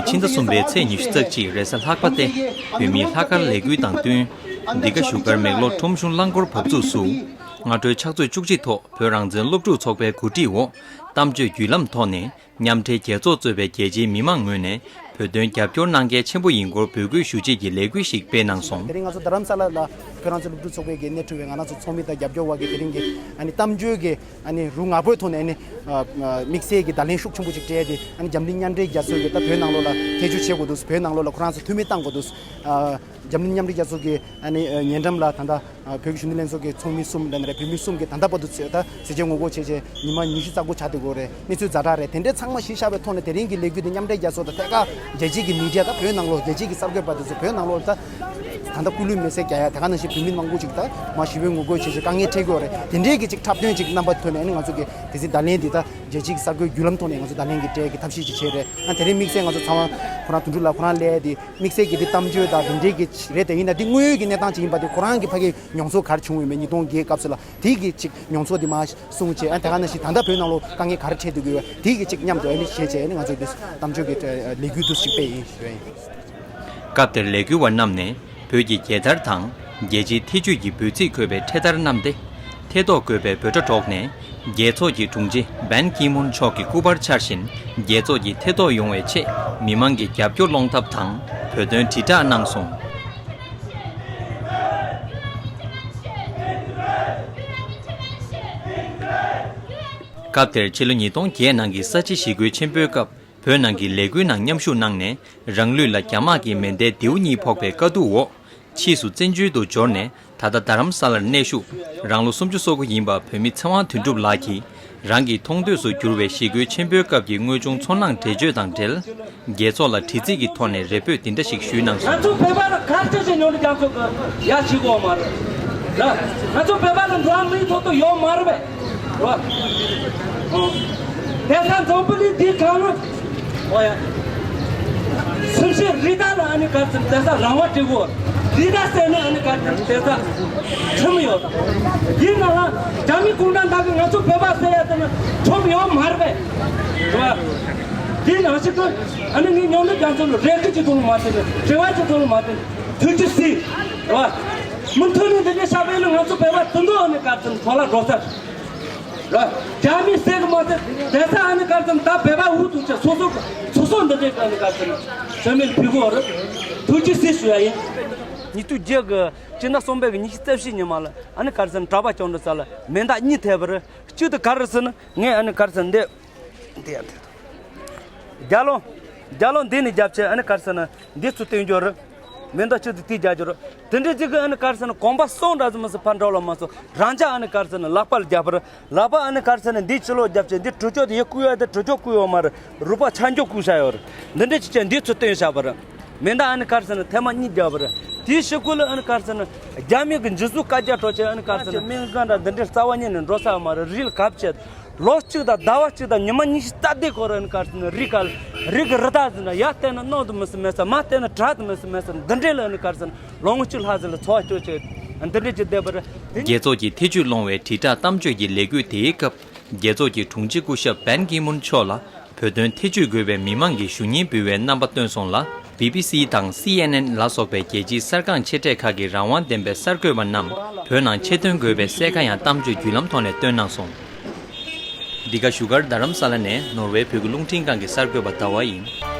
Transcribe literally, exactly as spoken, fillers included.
ཕྱི་ཟླ་གསུམ་པའི་ཚེས་ཉི་ཤུ་རྩ་གཅིག་རེས་གཟའ་ལྷག་པ་སྟེ། བོད་མིའི་ལྷག་དཀར་ལས་འགུལ་དང་བསྟུན། འདི་ག་བཞུགས་སྒར་མེག་ལོར་ཁྲོམ་གཞུང་རླངས་འཁོར་བབས་ཚུགས་སུ། སྔ་དྲོའི་ཕྱག་ཚོད་བཅུ་གཅིག་ཐོག་བོད་རང་བཙན་སློབ་ཕྲུག་ཚོགས་པའི་གོ་སྒྲིག་འོག་གཏམ་བརྗོད་བརྒྱུད་ལམ་ཐོག་ནས། མཉམ་འབྲེལ་རྒྱལ་ཚོགས་གཙོས་པའི་རྒྱལ་སྤྱིའི་མི་མང་ངོས་ནས་བོད་དོན་རྒྱབ་སྐྱོར་གནང་མཁན་ཆེན་པོ་ཡིན་སྐོར་འབོད་སྐུལ་ཞུ་ཆེད་ཀྱི་ལས་འགུལ་ཞིག་སྤེལ་གནང་སོང་། དེ་རིང་ང་ཚོ་རྡ་རམ་ས་ལ་ལ་བོད་རང་བཙན་སློབ་ཕྲུག་ཚོགས་པའི་གི་སྣེ་ཁྲིད་པའི་ང་རང་ཚོ་ཚོགས་མི་དང་རྒྱབ་སྐྱོར་བ་གི་དེ་རིང་གི་ཨ་ནི་གཏམ་བརྗོད་ཀྱི་ཨ་ནི་རུ་ང་པོའི་ཐོག་ནས་ཨ་ནི་དམིགས་བསལ་གྱི་བརྡ་ལན་ཤུགས་ཆེན་པོ་ཅིག་སྤྲད་དེ། ཨ་ནི་འཛམ་གླིང་མཉམ་འབྲེལ་རྒྱལ་ཚོགས་ཀྱི་ད་བོད་ནང་ལོགས་ལ་ཐེ་བྱུས་བྱེད་དགོས་འདུག་བོད་ནང་ལོགས་ལ་ཁོ་རང་ཚོ་འཐུས་མི་བཏང་དགོས་འདུག་འཛམ་གླིང་མཉམ་འབྲེལ་རྒྱལ་ཚོགས་ཀྱི་ཨ་ནི་ཉེ་འགྲམ་ལ་ད་ལྟ་བོད་ཀྱི་གཞོན་ནུ་ལྷན་ཚོགས་ཀྱི་ཚོགས་མི་གསུམ་དང་རེད། བོད་མི་གསུམ་གྱིས་ད་ལྟ་བར་དུ་ད་ཟས་བཅད་ངོ་རྒོལ་བྱས་བྱས་ཉི་མ་ཉི་ཤུ་རྩ་དགུ་ཆགས་བསྡད་ཡོད་རེད། གནས་ཚུལ་ཛ་དྲག་རེད། དེ་འདྲའི་ཚང་མ་གཞི་བཞག་པའི་ཐོག་ནས་དེ་རིང་གི་ལས་འགུལ་དེ་མཉམ་འབྲེལ་རྒྱལ་ཚོགས་དང་ཐད་ཀར་རྒྱལ་སྤྱིའི་གི་མི་ཌི་ཡ་དང་བོད་ནང་ལོགས་རྒྱལ་སྤྱིའི་གི་གསར་འགོད་པ་དེ་ཚོ་བོད་ནང་ལོགས་ལ་ད་ད་ལྟ་སྐུ་ལུས་མེ་སྲེག་རྒྱག་ཡ་དེ་ག་ནང་བཞིན་བོད་མི་མང་པོ་ཅིག་ད་མར་ཞི་བའི་ངོ་རྒོལ་བྱས་བྱས་དཀའ་ངལ་འཕྲད་ཀྱི་ཡོད་རེད། དེ་འདྲའི་གི་ཅིག་འཁྲབ་སྟོན་ཅིག་རྣམ་པ་ཐོག་ནས་ཨ་ནི་ང་ཚོ་གི་དེ་ཚེ་བརྡ་ལན་འདི་ད་རྒྱལ་སྤྱིའི་གསར་འགོད་བརྒྱུད་ལམ་ཐོག་ནས་ང་ཚོ་བརྡ་ལན་གྱི་སྤྲད་ཀྱི་ཐབས་ཤེས་ཅིག་བྱས་རེད། ཨ་དེ་རིང་དམིགས་བསལ་ང་ཚོ་ཚང་མ་ཁོ་རང་དོན་གྲུབ་ལགས་ཁོ་རང་སླེབས་ཏེ་དམིགས་བསལ་གྱི་འདི་གཏམ་བརྗོད་དང་དེ་འདྲའི་གི་རེད། དེ་ཡིན་ན་འདི་དངོས་ཡོད་ཀྱི་གནས་སྟངས་ཅིག་ཡིན་པ་དེ་ཁོ་རང་གི་ཕ་གི་མྱོང་ཚོར་ག་རེ་བྱུང་ཡོད་མེད་ཉིས་སྟོང་བརྒྱད་སྐབས་སུ་ལ་དེ་གི་ཅིག་མྱོང་ཚོར་འདི་མར་གསུངས་བྱས། ཨ་དེ་ག་ནང་བཞིན་ད་ལྟ་བོད་ནང་ལོགས་དཀའ་ངལ་ག་རེ་འཕྲད་སྡོད་ཀྱི་ཡོད་དེ་གི་ཅིག་མཉམ་དུ་ཨ་ནི་བཤད་བྱས། ཨ་ནི་ང་ཚོ་འདི་གཏམ་བརྗོད་ཀྱི་ལས་འགུལ་འདུ་ཞིག་སྤེལ་ཡིན་ཞུ་ཡ་ཡིན། སྐབས་དེར་ལས་འགུལ་བ་རྣམས་ནས་བོད་ཀྱི་རྒྱལ་དར་དང་རྒྱལ་སྤྱིའི་ཐེ་བྱུས་ཀྱི་འབོད་ཚིག་འཁོད་པའི་འཕྲེད་དར་བསྣམས་ཏེ། ཐེ་གཏོགས་དགོས་པའི་འབོད་སྒྲ་སྒྲོག་ནས། རྒྱལ་ཚོགས་ཀྱི་དྲུང་ཆེ་བན་ཀི་མུན་མཆོག་གི་སྐུ་པར་འཕྱར་བཞིན་རྒྱལ་ཚོགས་ཀྱི་ཐེ་གཏོགས་ཡོང་བའི་ཆེད་མི་མང་གི་རྒྱབ་སྐྱོར་སློང་ཐབས་དང་བོད་དོན་དྲིལ་བསྒྲགས་གནང་སོང་། སྐབས་དེར་ཕྱི་ལོ་ཉིས་སྟོང་བརྒྱད་ནང་གི་ས་བྱི་ཞི་རྒོལ་ཆེན་པོའི་སྐབས། བོད་ནང་གི་ལས་འགུལ་ནང་མཉམ་ཞུགས་གནང་ནས། རང་ལུས་ལ་རྒྱ་དམག་གིས་མེ་མདའི་མདེའུ་གཉིས་ཕོག་པའི་དཀའ་སྡུག་འོག་ཕྱིས་སུ་བཙན་བྱོལ་དུ་འབྱོར་ནས། ད་ལྟ་རྡ་རམ་ས་ལར་གནས་བཞུགས། རང་ལོ་སུམ་ཅུ་སོ་དགུ་ཡིན་པ་བོད་མི་ཚེ་དབང་དོན་གྲུབ་ལགས་ཀྱིས། རང་གི་མཐོང་ཐོས་སུ་གྱུར་བའི་ཞི་རྒོལ་ཆེན་པོའི་སྐབས་ཀྱི་དངོས་བྱུང་ཚོར་སྣང་འགྲེལ་བརྗོད་དང་འབྲེལ། རྒྱལ་ཚོགས་ལ་དྲི་རྩད་ཀྱི་ཐོག་ནས་རེ་འབོད་འདི་འདྲ་ཞིག་ཞུས་གནང་སོང་། ང་ཚོ་བོད་པ་ལ་ག་རེ་བྱས་ནས་ཉོ་ནས་རྒྱ་མཚོ་གི་ཡ་བྱེད་དགོས་མ་རེད། ང་ཚོ་བོད་པ་ལ་འགྲོ་བ་མིའི་ཐོབ་ཐང་ཡོད་མ་རེད་པས། རེད་བ། ཨོ། དེང་སང་འཛམ་བུ་གླིང་འདིའི་སྒང་ལ། ཨོ་ཡ། སེམས་ཤེས་རི་དྭགས་ལ་ཨ་ནི་ག་ཚོད་དེང་སང་རང་དབང་སྤྲད་དགོས། རི་དྭགས་ཟེར་ན་ཨ་ནི་ག་ཚོད་དེང་སང་ཁྲིམས་ཡོད། འདིའི་ནང་ལ་རྒྱ་མི་གུང་ཁྲན་ཏང་གིས་ང་ཚོ་བོད་པ་ཟེར་ཡ་དེ་ནི་ཁྲིམས་ཡོད་མ་རེད་པས། རེད་བ། དེ་ནང་བཞིན་དུ་ཨ་ནི་ངས་ཉོ་ནི་རྒྱ་མཚོ་ལ་རེ་སྐུལ་གྱི་ཐོག་ལ་མ་བྱས་ནས་དྲི་བ་གྱི་ཐོག་ལ་མ་བྱས་ནས་ཐུགས་རྗེ་གཟིགས། རེད་བ། མུ་མཐུད་ནས་འདི་འདྲའི་ཤ་བའི་ནི་ང་ཚོ་བོད་པ་དེ་འདྲ་ཨ་ནི་ག་ཚོད་གྲོགས་ལ་འགྲོ་ས། ར། རྒྱ་མི་ཟེར་གི་མ་ཟེར། དེང་སང་ཨ་ནི་ག་ཚོད་ད་བོད་པ་འུ་ཐུག་ཆ་སོ་སོ་སོ་སོ་འདི་འདྲའི་ཨ་ནི་ག་ཚོད་ཟེར་མིན་ཕི་གོ་ར། ཐུགས་རྗེ་གཟིགས་ཞུ་ཡ་ཡིན། ཉིས་སྟོང་བརྒྱད་གི་སྤྱི་ཟླ་གསུམ་པའི་གི་ཉི་ཤུ་རྩ་བཞི་ཉི་མ་ལ་ཨ་ནི་ག་ཚོད་གྲྭ་པ་སྐྱོང་འགྲོ་ས་ལ་མེ་མདའ་གཉིས་ཐེབས་པ་རེད། གཅིག་དེ་ག་རེ་ཟེར་ན་ངས་ཨ་ནི་ག་ཚོད་འདི། འདི་ཡ་འདི། རྒྱ་ལོ། རྒྱ་ལོ་འདི་ནི་རྒྱབ་ཆེ་ཨ་ནི་ག་རེ་ཟེར་ན་འདི་ཚུར་བཏོན་རྒྱུ་རེད། མེ་མདའ་གཅིག་དེ་དེ་རྒྱག་རྒྱུ་རེད། དེ་འདྲའི་གཅིག་གི་ཨ་ནི་ག་རེ་ཟེར་ན་གོམ་པ་སོང་འདྲ་ཟེར་མི་སྲིད་ཕར་འགྲོ་ལ་མ་སོང་རང་ཅག་ཨ་ནི་ག་རེ་ཟེར་ན་ལག་པ་ལ་རྒྱབ་པ་རེད། ལག་པ་ཨ་ནི་ག་རེ་ཟེར་ན་འདི་ཕྱི་ལོགས་རྒྱབ་ཆེ་འདི་གྲུ་ཆོག་དེ་ཡི་བརྐུས་ཡོད་དེ་གྲུ་ཆོག་བརྐུས་ཡོད་མ་རེད། རུས་པ་ཆ་འཇོག་བརྐུས་བཞག་ཡོད་རེད། འདི་འདྲའི་གཅིག་ཅན་འདི་ཚུར་བཏོན་བཞག་པ་རེད། མེ་མདའ་ཨ་ནི་ག་རེ་ཟེར་ན་ཐེངས་མ་གཉིས་བརྒྱབ་པ་རེད། དེའི་ཕྱི་གུ་ལ་ཨ་ནི་ག་རེ་ཟེར་ན་རྒྱ་མི་གི་འཇུ་བཟུང་བཀའ་རྒྱ་སྤྲོད་ཆེད་ཨ་ནི་ག་རེ་ཟེར་ན་སྨན་ཁང་འདྲ་འདི་འདྲའི་རྩ་བ་ཉིད་ནས་འགྲོ་ས་ཡོད་མ་རེད། རི་ལ་གབ་བྱས་ལོ་གཅིག་དང་ཟླ་བ་གཅིག་དང་ཉི་མ་ཉི་ཤུ་རྩ་བདུན་སྐོར་ཨ་ནི་ག་རེ་ཟེར་ན་རི་ག་རི་གི་རི་དྭགས་ཟེར་ན་ཡར་བལྟས་ན་གནམ་དུ་མི་སྲིད་མེད་ས། མར་བལྟས་ན་བྲག་ཏུ་མི་སྲིད་མེད་ས། འདི་འདྲའི་ལ་ཨ་ནི་ག་རེ་ཟེར་ན་ལོ་ངོ་གཅིག་ལྷག་ཙམ་ལ་འཚོ་བ་སྐྱོལ་བྱས་འདི་འདྲའི་ཅིག་བསྡད་པ་རེད། རྒྱལ་ཚོགས་ཀྱི་ཐེ་བྱུས་སློང་བའི་དྲིལ་བསྒྲགས་གཏམ་བརྗོད་ཀྱི་ལས་འགུལ་དེའི་སྐབས། རྒྱལ་ཚོགས་ཀྱི་དྲུང་ཆེ་སྐུ་ཞབས་བན་ཀི་མུན་མཆོག་ལ་བོད་དོན་ཐེ་བྱུས་དགོས་པའི་མི་མང་གིས་ཞུ་སྙན་འབུལ་བའི་རྣམ་པ་སྟོན་སོང་ལ། བི་བི་སི་དང་སི་ཨེན་ཨེན་ལ་སོགས་པའི་རྒྱལ་སྤྱིའི་གསར་ཁང་ཆེ་གྲས་ཁག་གིས་རང་དབང་ལྡན་པའི་གསར་འགོད་པ་རྣམས་བོད་ནང་ཆེད་ཐོན་དགོས་པའི་གསལ་ཁ་ཡང་གཏམ་བརྗོད་བརྒྱུད་ལམ་ཐོག་ནས་བཏོན་གནང་སོང་། འདི་ག་བཞུགས་སྒར་རྡ་རམ་ས་ལ་ནས་ནོར་ཝེ་བོད་ཀྱི་རླུང་འཕྲིན་ཁང་གི་གསར་འགོད་པ་ཟླ་བ་ཡིན།